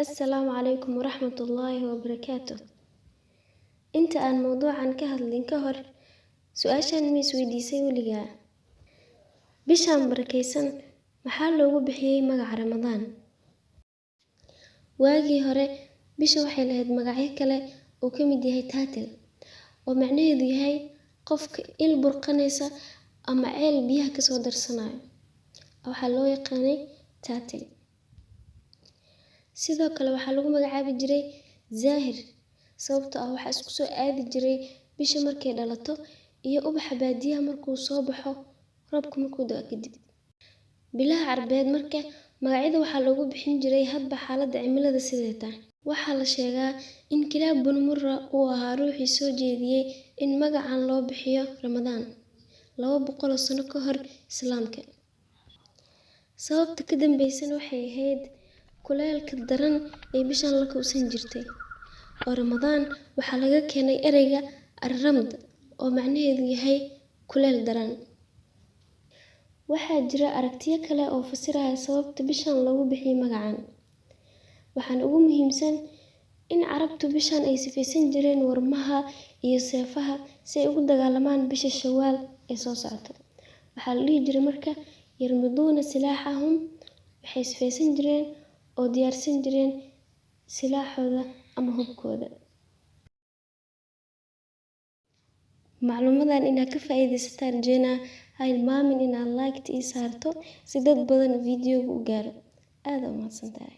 Assalaamu calaykum waraxmatullaahi wabarakaatuh. Inta aan mowduucan ka hadlin ka hor, su'aashan ma isweydiisay weligaa? Bishaan barakeysan maxaa loogu bixiyay magaca Ramadaan? Waagii hore, bisha waxay lahayd magacyo kale oo ka mid yahay Taatil, oo macnaheedu yahay qofka il burqanaysa ama ceel biyaha kasoo darsanayo. Waxaa loo yaqaanay Taatil. Sidoo kale waxaa lagu magacaabi jiray Zaahir, sababtoo ah waxaa isku soo aadi jiray bisha markay dhalato iyo ubaxa baadiyaha markuu soo baxo roobka markuu da'o kadib. Bilaha Carbeed marka magacyada waxaa loogu bixin jiray hadba xaaladda cimilada siday tahay. Waxaa la sheegaa in Kilaab bin Murra uu ahaa ruuxii soo jeediyay in magacan loo bixiyo Ramadaan 200 oo sano ka hor Islaamka. Sababta ka dambeysana waxay ahayd kuleylka daran ee bishan la kowsan jirtay. Oo Ramadaan waxaa laga keenay ereyga ar-ramd oo macnaheedu yahay kuleyl daran. Waxaa jira aragtiyo kale oo fasiraya sababta bishan loogu bixiyay magacan. Waxaana ugu muhiimsan in Carabtu bishan ay sifaysan jireen warmaha iyo seefaha si ay ugu dagaalamaan bisha Shawaal ee soo socota. Waxaa la dhihi jiray marka yarmiduuna silaaxahum, waxay sifaysan jireen oo diyaarsan jireen silaaxooda ama hubkooda. Macluumadan inaad ka faa'iidaysataan rajeynaa. Ha hilmaamin inaad like ii saarto si dad badan video-ga u gaaro. Aad u mahadsantahay.